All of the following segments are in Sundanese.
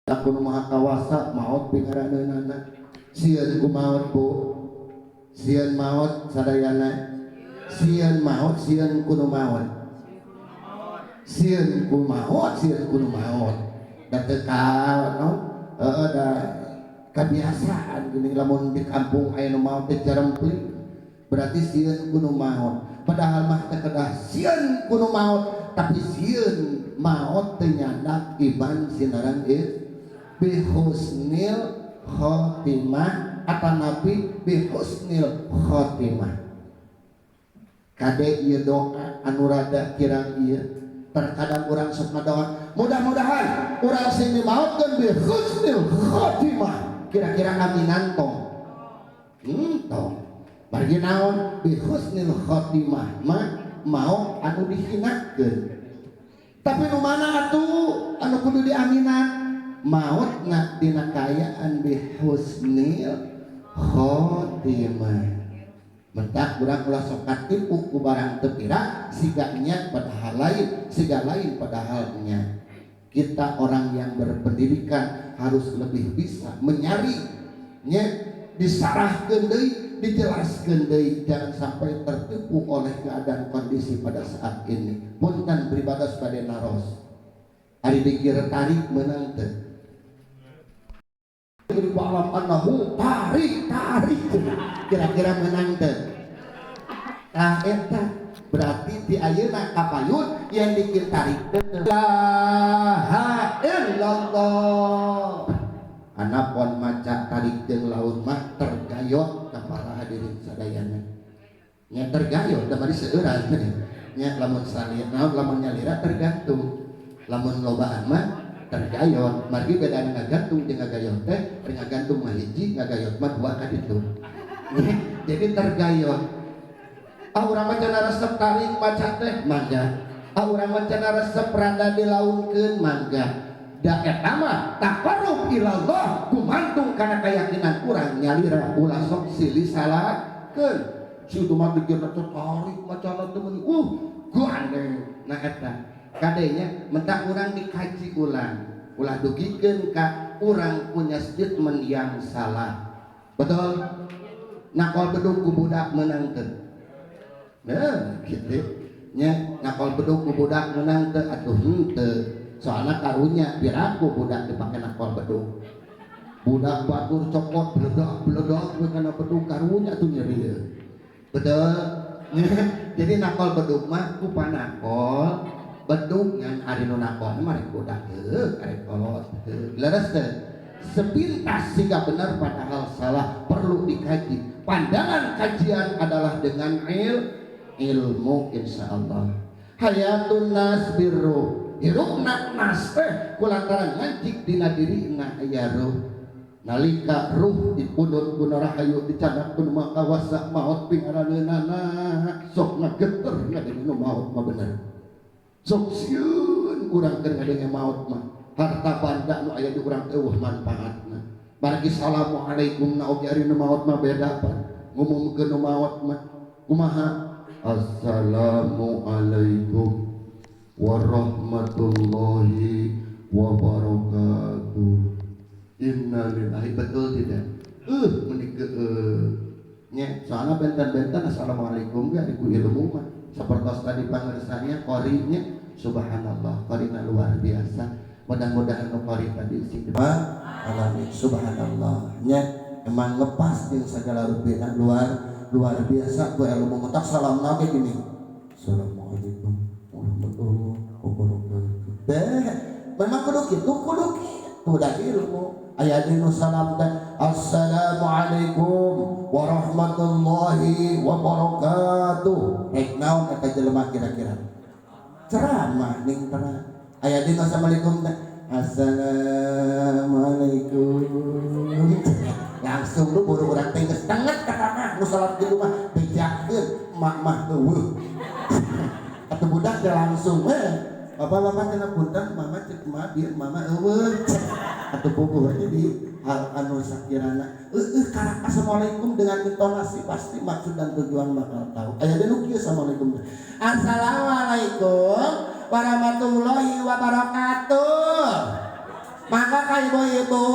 Aku nu maha kawasa, maot pingaraneunana. Sieun ku maot, Bu? Sieun maot sadayana? Sieun maot, sieun ku nu maot? Sieun ku maot, sieun ku nu maot. Da teu ka naon, heeh, da kebiasaan geuning lamun di kampung aya nu maot teh jarempling, berarti sieun ku nu maot. Padahal mah teu kedah sieun ku nu maot, tapi sieun maot teu nyandak iman sinareng bihusnil khotimah atanapi bihusnil khotimah. Kade ieu doa anu rada kirang ieu. Terkadang urang sok ngadoa, mudah-mudahan urang sing dimaotkeun bihusnil khotimah. Kira-kira aminan tong? Tong. Margi naon? Bihusnil khotimah mah maot anu dihinakeun. Tapi nu mana atuh anu kudu diaminan? Maotna dina kaayaan bihusnil khotimah. Mentak urang ulah sok katipu ku barang teu pira, siga nya padahal lain, siga lain padahal nya. Kita orang yang berpendidikan harus lebih bisa menyari nya, disarahkeun deui, dijelaskeun deui, jangan sampai tertipu oleh keadaan kondisi pada saat ini. Punten pribados bade naros, ari dikir tarik meunang teu? Alam annahu tarik tarik, kira-kira menang teu? Tah, eta berarti di ayeuna kapayun yang dikir tarik teu. La ilaha illallah. Anapun maca tarik jeung laun mah tergayot ka para hadirin sadayana nya, tergayot da bari seueuran nya. Lamun salir naon, lamun nyalira tergantung, lamun lobaan mah tergayot. Margi beda ngagantung jeung ngagayot teh, ngagantung mah hiji, ngagayot mah dua ka ditu. Jadi tergayot. Ah, urang mah cenah resep tarik maca teh, mangga. Ah, urang mah cenah resep rada dilaunkeun, mangga. Da eta mah taqarrub ilallah, gumantung kana keyakinan urang nyalira. Ulah sok silih salahkeun. Si itu mah dikira tertarik macana teh meuni gandeng. Nah, eta kadenya mentak urang dikaji ulang, ulah dugikeun ka urang punya statement yang salah. Betul? Nakol bedug ku budak menang teu? Nah, gitu nya. Nakol bedug ku budak menang teu? Atuh henteu, soalna karunya piraku budak dipake nakol bedug. Budak batur cokot beledak beledak we kana bedug, karunya tuh nyeri. Betul? Jadi nakol bedug mah ku panakol bedug, ngan ari nu nakol mah rek budak heuh, arek kolot heuh. Leres teu? Sepintas sehingga benar padahal salah, perlu dikaji. Pandangan kajian adalah dengan ilmu, insyaallah. Hayatun nas birruh, hirupna nas teh kulantaran ngancik dina dirina aya ruh. Nalika ruh dipundhut ku rahayu, dicandak ku nu kawasa, maot pingaraneunana. Sok ngageter ngadenge nu maot mah, bener. Sok sieun urang keur ngadenge maot mah. Harta banda nu aya di urang eueuh manfaatna. Margi assalamualaikum na oge ari nu maot mah beda pan. Ngumumkeun nu maot mah kumaha? Assalamualaikum warahmatullahi wabarakatuh. Innalillahi. Betul tidak? Meuni keueuh nya, soalna benten-benten assalamualaikum ge ari ku ilmu mah. Sapertos tadi pangersanya qorinya, subhanallah, qorina luar biasa. Mudah-mudahan nu qori tadi sing alamin. Subhanallah nya, emang lepas jeung segala rupina, luar luar biasa ku ilmu. Mentak salam nabi gini, assalamualaikum warahmatullahi wabarakatuh. Deh, memang kudu kitu, kudu kitu da ilmu. Aya di nu salam teh assalamualaikum warahmatullahi wabarakatuh, rek naon eta jelema kira-kira? Ceramah ning terang. Aya di nu assalamualaikum teh assalamualaikum, langsung lu buru urang teh geus tenget ka tanah. Nu salat di rumah bejakeun emak mah eueuh atuh, budak teh langsung we, bapak-bapak cenah, punten mama, cek mama bieu mama eueuh atuh puguh. Jadi hal anu sakirana eueuh karak assalamualaikum dengan intonasi, pasti maksud dan tujuan bakal tahu. Aya deui nu kieu assalamualaikum, assalamualaikum warahmatullahi wabarakatuh. Maka ka ibu-ibu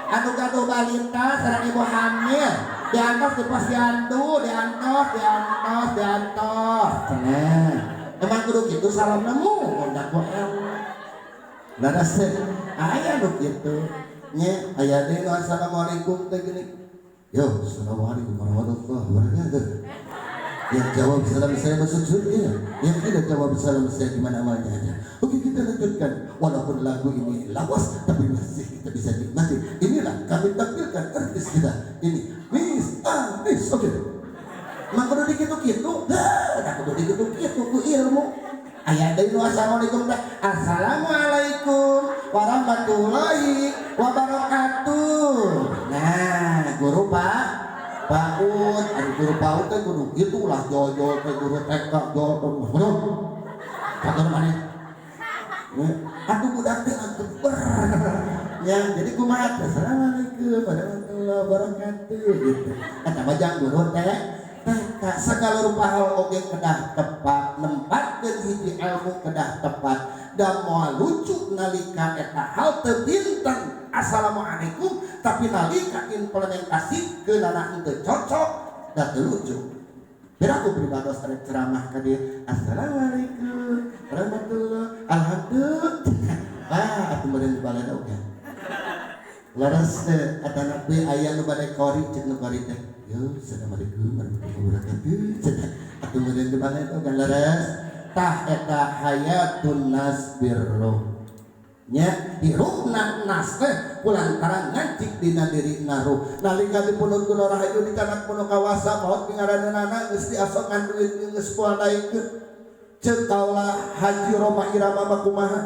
anu gaduh balita sareng ibu hamil diantos di posyandu, diantos, diantos, diantos. Cenah. Emang kudu kitu salam nemu ngondak ku ilmu. Leres teh aya nu kitu. Nya aya deui nu assalamualaikum teh gini. Yo, assalamualaikum warahmatullahi wabarakatuh. Yang jawab salam saya masuk surga, yang tidak jawab salam saya gimana amalnya aja. Oke, kita lanjutkan. Walaupun lagu ini lawas, tapi masih kita bisa nikmati. Inilah kami tampilkan artis kita. Ini Miss Anis. Oke. Emang kudu dikitu-kitu? Hah, da kudu dikitu-kitu ku ilmu. Aya deui nu assalamualaikum teh. Assalamualaikum warahmatullahi wabarakatuh. Nah, guru Pak PAUD, aduh guru PAUD teh kudu kitu lah jol-jol teh guru TK jol jol. Katur maneh. Atuh budak teh atuh ber. Ya, jadi kumaha teh? Assalamualaikum warahmatullahi wabarakatuh gitu. Eta mah jang guru teh TK segala rupa hal oge kedah tepat, nempatkeun hiji ilmu kedah tepat. Da moal lucu nalika eta hal teu bintang assalamualaikum tapi nalika implementasi ke nana henteu cocok da teu lucu. Biar aku pribados arek ceramah ka dia assalamualaikum warahmatullahi alhamdulillah. Ah, atuh meureun dibalena oge. Leres teh atana we aya nu bade kori cek nu kori teh. Yo, assalamualaikum warahmatullahi wabarakatuh. Cenah atuh meureun dibalena oge leres. Tah eta hayatun nas birruh. Nya hirupna nas teh kulantaran ngancik dina diri naruh. Nalika dipunut ku rahayu dicanak kuno kawasa maot pingaraneunana geus diasongan duit geus moal daekeun. Ceuk kaula Haji Rhoma Irama mah kumaha?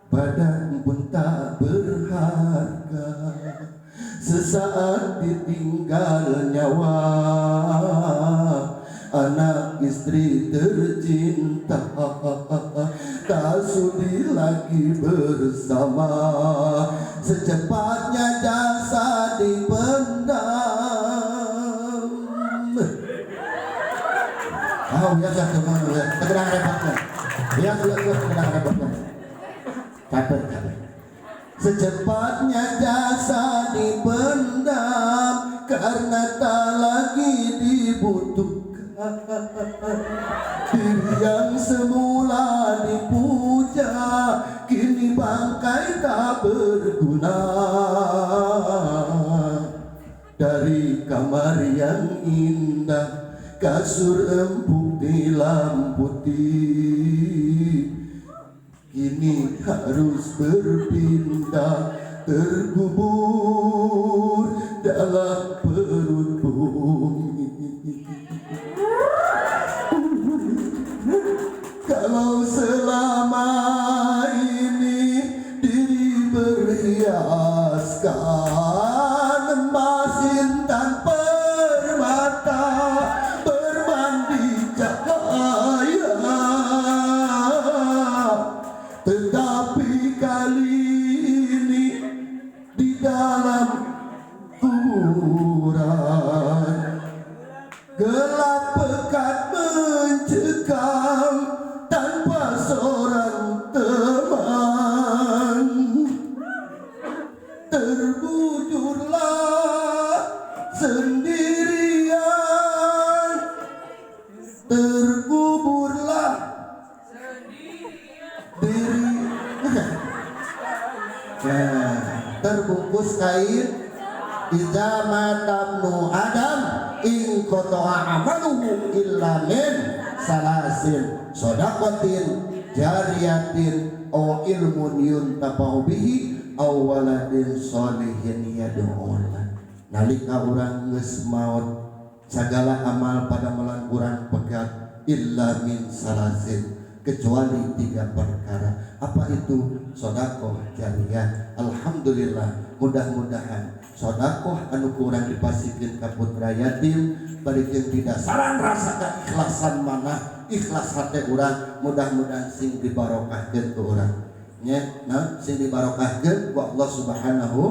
Badan pun tak berharga sesaat ditinggal nyawa, anak istri tercinta tak sudi lagi bersama, secepatnya jasa dipendam. Oh ya, ya, ya, terkenang repotnya. Ya, ya, ya, terkenang repotnya. Capek, capek. Secepatnya jasa dipendam karena tak lagi dibutuhkan. Diri yang semula dipuja kini bangkai tak berguna. Dari kamar yang indah, kasur empuk tilam putih, kini harus berpindah, terkubur dalam perut bumi. Kalau selama ini diri berhiaskan emas intan permata, bermandi cahaya, tetapi kali ini di dalam kuburan gelap pekat mencekam tanpa seorang teman. Terbujurlah sendirian, terkuburlah diri. Nah, terbungkus kain. Iza mata ibnu Adam inqata'a amaluhu illa min salasin shadaqatin jariyatin aw ilmun yuntafa'u bihi aw waladin sholihin yad'u. Nalika urang geus maot sagala amal pada melan urang pegat illa min salasin, kecuali tiga perkara. Apa itu? Sodakoh jariyah. Alhamdulillah, mudah-mudahan sodakoh anu kurang dipasikeun ka putra yatim bari jeung didasaran rasa keikhlasan mana ikhlas hate urang, mudah-mudahan sing dibarokahkeun ku urang nya, nah sing dibarokahkeun ku Allah Subhanahu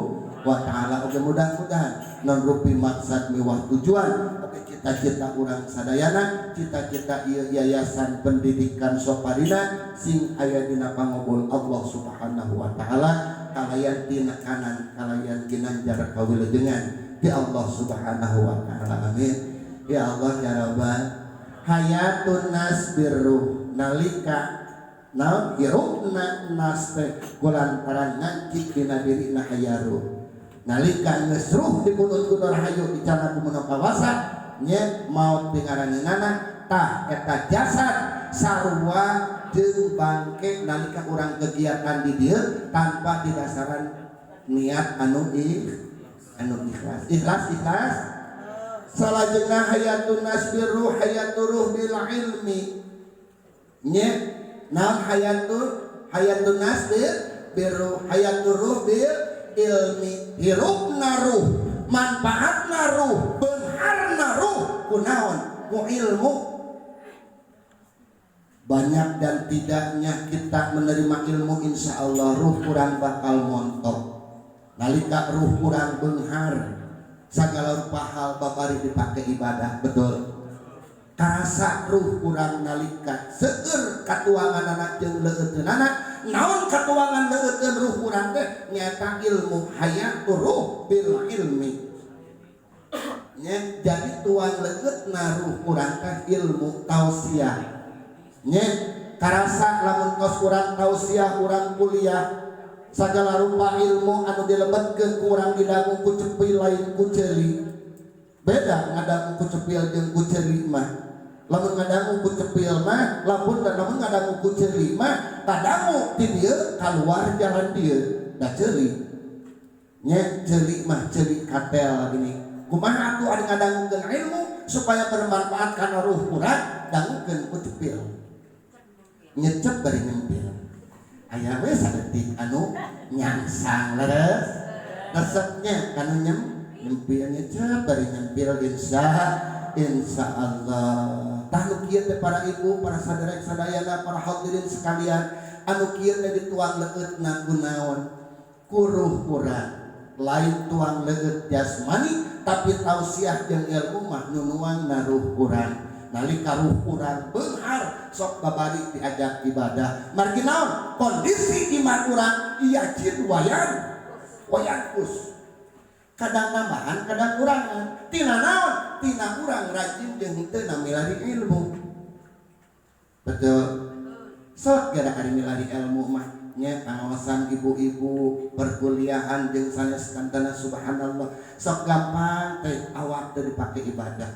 wa taala. Oke, mudah-mudahan non rupi maksad miwah tujuan oke cita-cita urang sadayana, cita-cita ieu yayasan pendidikan Soparina sing aya dina pangobol Allah Subhanahu wa taala. kalayan tinekanan, kalayan ginanjar kawilujengan di Allah Subhanahu wa Ta'ala. Amin ya Allah ya Rabbal. Hayatun nas birruh, nalika naon hirupna nas teh kulantaran ngancik dina dirina aya ruh. Nalika geus ruh dipunut ku rahayu, dicana ku kawasa nya maut dingaraninana, tah eta jasad sarua jeung bangke nalika urang kegiatan di dieu tanpa didasaran niat anu ikhlas, ikhlas, ikhlas. Salajengna hayatun nas birruh, hayatur ruh bil ilmi nya. Naon hayatun nas bil birruh, hayatur ruh bil ilmi? Hirupna ruh, manfaatna ruh, beungharna ruh kunaon? Ku ilmu. Banyak dan tidaknya kita menerima ilmu, insya Allah ruh kurang bakal montok. Nalika ruh kurang beunghar, segala rupa hal babari dipakai ibadah. Betul? Karasa ruh kurang nalika seueur katuangan jeung leueuteunana. Naon katuangan leueuteun ruh kurang teh? Nyata ilmu. Hayatur ruh bil ilmi nya. Jadi tuang leueutna ruh kurang teh ilmu, tausiah nya. Karasa lamun tos urang tausiah, urang kuliah, segala rupa ilmu anu dilebetkeun ku urang didangu ku cepil, lain ku ceuli. Beda ngadangu ku cepil jeung ku ceuli mah. Lamun ngadangu ku cepil mah, lamun dan lamun ngadangu ku ceuli mah, kadangu ti dieu kaluar jalan dieu, da ceuli nya. Ceuli mah ceuli katel gini. Kumaha atuh ari ngadangukeun ilmu supaya bermanfaat kana ruh urang? Dangukeun ku cepil, nyecep bari nyempil, aya we sadetik anu nyangsang. Leres, resepnya kanu nyempil, nyecep bari nyempil. Insya Allah. Tah, nu kieu teh, para ibu, para saderek sadayana, para hadirin sekalian, anu kieu teh dituang leueutna ku naon? Ku ruh urang. Lain tuang leueut jasmani, tapi tausiah jeung ilmu mah nu nuangna ruh urang. Nalika ruh urang beunghar, sok babari diajak ibadah. Margi naon? Kondisi iman urang yazid wa yanqus, kadang nambahan, kadang kurangan. Tina naon? Tina urang rajin jeung henteu milari ilmu. Betul? Sok gara ari milari ilmu mah nya, pangaosan ibu-ibu perkuliahan jeung sanes kantana. Subhanallah, sok gampang teh awak teh dipake ibadah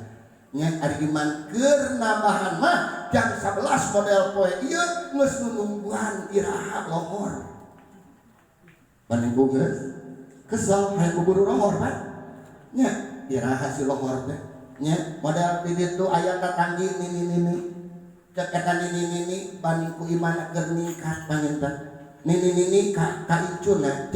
nya. Ari iman keur nambahan mah, jam 11 model poe ieu geus nungguan iraha lohor. Banding geus kesel, hayang buburu lohor, Pak, nya. Iraha si lohor teh nya? Model di ditu aya tatanggi nini nini, cek eta nini nini, banding ku iman keur ningkat panginten nini nini ka incuna.